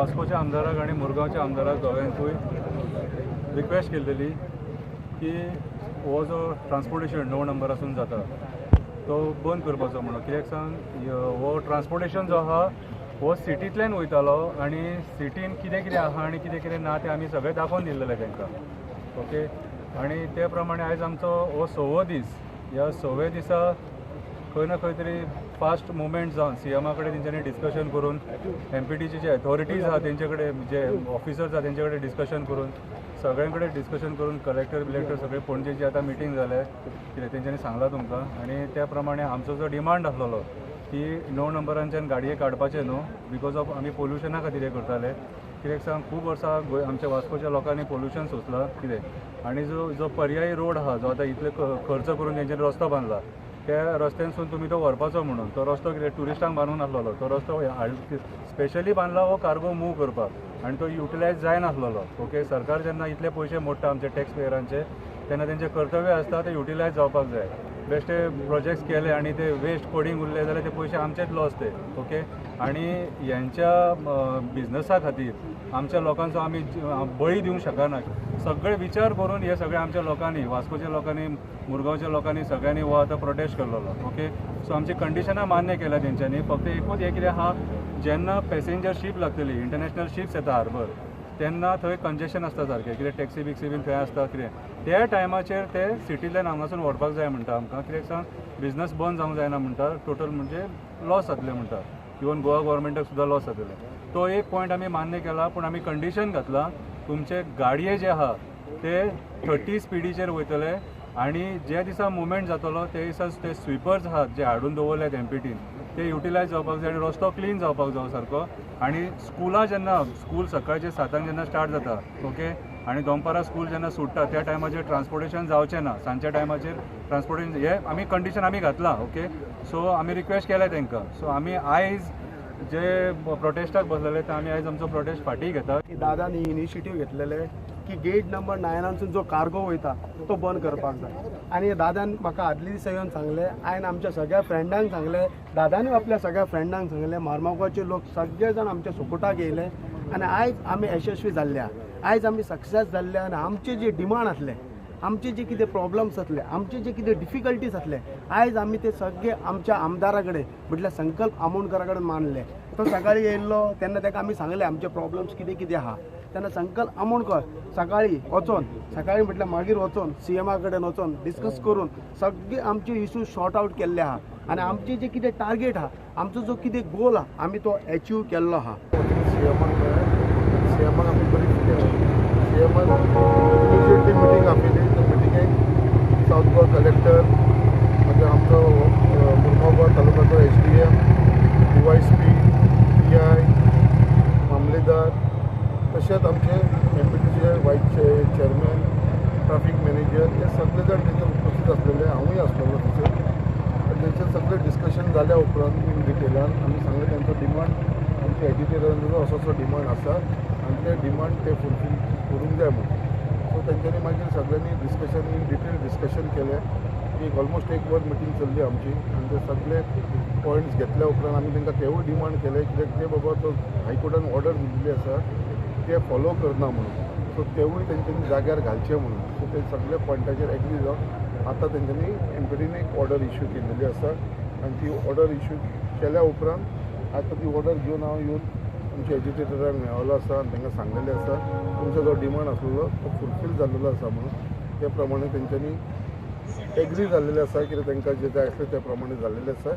वास्कोच्या आमदाराक आनी मुरगांवच्या आमदाराक दोगांकूय रिक्वेस्ट केल्लेली की हो जो ट्रान्सपोर्टेशन 9 नंबरासून जाता तो बंद करपाचो म्हणून. कित्याक सांग, हो ट्रान्सपोर्टेशन जो आहा हो सिटींतल्यान वयतालो आनी सिटीन कितें कितें आहा आनी कितें कितें ना तें आमी सगळें दाखोवन दिल्लेलें तांकां. ओके, आनी ते प्रमाणे आयज आमचो हो 6वो दीस. ह्या 6व्या दिसा खंय ना खंय तरी फास्ट मुवमेंट जावन सीएमा कडेन तेंच्यांनी डिस्कशन करून, एमपीटीचे जे अथॉरिटीज आहा तेंचे कडेन, जे ऑफिसर्स आहा तेंचे कडेन डिस्कशन करून, सगळ्यां कडेन डिस्कशन करून कलेक्टर बिलेक्टर सगळे पणजेची आतां मिटींग जाले कितें तेंच्यांनी सांगलां तुमकां. आनी त्या प्रमाणे आमचो जो डिमांड आसलेलो की 9 नंबरांच्यान गाडये काडपाचे न्हू, because of आमी पोल्युशना खातीर हें करताले. कित्याक सांग, खूब वर्सां आमच्या वास्कोच्या लोकांनी पोल्युशन सोंसलां कितें. आनी जो जो पर्यायी रोड आहा जो आतां इतले खर्च करून तेंच्यांनी रस्तो बांदला त्या रस्त्यानसून तुमी तो व्हरपाचो म्हणून. तो रस्तो कितें ट्युरिस्टांक बांदून आसलेलो, तो रस्तो स्पेशली बांदला हो कार्गो मूव करपाक आनी तो युटिलायज जायनासलेलो. ओके, सरकार जेन्ना इतले पयशे मोडटा आमचे टॅक्स पेयरांचे तेन्ना तेंचें कर्तव्य आसता ते युटिलायज जावपाक जाय. बेश्टे प्रोजेक्ट्स केले आनी ते वेस्ट पडींग उरले जाल्यार ते पयशे आमचेच लॉस ते. ओके, आनी हेंच्या बिजनसा खातीर आमच्या लोकांचो आमी बळी दिवंक शकना. सगळे विचार करून हे सगळे आमच्या लोकांनी, वास्कोच्या लोकांनी, मुरगांवच्या लोकांनी सगळ्यांनी हो आतां प्रोटेस्ट केल्लो. ओके, सो आमची कंडिशनां मान्य केल्या तेंच्यांनी. फक्त एकूच हें कितें आहा, जेन्ना पॅसेंजर शीप लागतली, इंटरनॅशनल शिप्स येता हार्बर, तेन्ना थंय कंजेशन आसता सारकें, कितें टॅक्सी बिक्सी बीन थंय आसता कितें, त्या टायमाचेर ते सिटींतल्यान हांगासून व्हरपाक जाय म्हणटा आमकां. कित्याक सांग, बिजनस बंद जावंक जायना म्हणटा, टोटल म्हणजे लॉस जातलें म्हणटा, इवन गोवा गव्हर्मेंटाक सुद्दां लॉस जातलें. तो एक पॉयंट आमी मान्य केला, पूण आमी कंडिशन घातलां तुमचे गाडये जे आहा ते 30 स्पिडीचेर वयतले आनी ज्या दिसा मुवमेंट जातलो ते दिसा ते स्विपर्स आहात जे हाडून दवरल्यात एमपीटीन ते युटिलायज जावपाक जाय आनी रस्तो क्लीन जावपाक जाय सारको. आनी स्कुलां जेन्ना, स्कूल सकाळचे 7 जेन्ना स्टार्ट जाता, ओके, आनी दनपारां स्कूल जेन्ना सुट्टा त्या टायमाचेर ट्रान्सपोर्टेशन जावचें ना, सांजच्या टायमाचेर ट्रान्सपोर्टेशन हे आमी कंडिशन आमी घातलां. ओके, सो आमी रिक्वेस्ट केल्या तांकां. सो आमी आयज जे प्रोटेस्टाक बसलेले ते आमी आयज आमचो प्रोटेस्ट फाटीं घेता. दादानी इनिशिएटीव घेतलेले की गेट नंबर 9 जो कार्गो वयता तो बंद करपाक जाय. आनी दादान म्हाका आदले दिसा येवन सांगलें, हांवें आमच्या सगळ्या फ्रेंडांक सांगलें, दादानूय आपल्या सगळ्या फ्रेंडांक सांगलें, मारमागांवचे लोक सगळे जाण आमच्या सपोर्टाक येयले आनी आयज आमी यशस्वी जाल्ले आहा, आयज आमी सक्सेस जाल्ले. आनी आमचे जे डिमांड आसले, आमचे जे कितें प्रॉब्लम्स आसले, आमचे जे कितें डिफिकल्टीज आसले, आयज आमी ते सगळे आमच्या आमदारा कडेन म्हटल्यार संकल्प आमोणकरा कडेन मानले. तो सकाळी येयल्लो तेन्ना ताका आमी सांगलें आमचे प्रॉब्लम्स कितें कितें आहा. तेन्ना संकल्प आमोणकर सकाळी वचोन, सकाळी म्हटल्यार मागीर वचोन सीएमा कडेन वचोन डिस्कस करून सगळे आमचे इशू शॉर्ट आवट केल्ले आहा आनी आमचे जे कितें टार्गेट आहा, आमचो जो कितें गोल आहा, आमी तो एचीव केल्लो आहा. सीएमाक सीएमाक आमी बरी केल्या. सीएमान इमिजिएटली मिटींग आपयली. त्या मिटिंगेक सावथ गोवा कलेक्टर, मागीर आमचो मुरगांव गोवा तालुक्याचो एसडीएम, डीवायएसपी, पीआय, मामलेदार, तशेंच आमचे एमपीटीचे वायस चेअरमॅन, ट्राफीक मॅनेजर, हे सगळे जाण थंयसर उपस्थित आसलेले. हांवूय आसलेलो थंयसर. आनी थंयसर सगळें डिस्कशन जाल्या उपरांत इन डिटेलान आमी सांगलें तांचो डिमांड, आमच्या एजिटेटरांचो असो असो डिमांड आसा आनी ते डिमांड ते फुलफील करूंक जाय म्हणून. सो तेंच्यांनी मागीर सगळ्यांनी डिस्कशन, इन डिटेल डिस्कशन केलें. एक ऑलमोस्ट एक वर मिटींग चल्ली आमची आनी ते सगळे पॉयंट्स घेतल्या उपरांत आमी तांकां तेवूय डिमांड केले, कित्याक ते बाबा तो हायकोर्टान ऑर्डर दिल्ली आसा ते फॉलो करना म्हणून. सो तेवूय तेंच्यांनी जाग्यार घालचे म्हणून. सो ते सगळे पॉयंटाचेर एग्री जावन आतां तेंच्यांनी एमपीटीन एक ऑर्डर इश्यू केलेली आसा. आनी ती ऑर्डर इश्यू केल्या उपरांत आतां ती ऑर्डर घेवन हांव येवन आमच्या एजिटेटरांक मेळिल्लो आसा आनी तांकां सांगलेलें आसा तुमचो जो डिमांड आसलेलो तो फुलफील जाल्लेलो आसा म्हणून. ते प्रमाणे तेंच्यांनी एग्री जाल्लेलें आसा, कित्याक तांकां जें जाय आसलें त्या प्रमाणे जाल्लेलें आसा.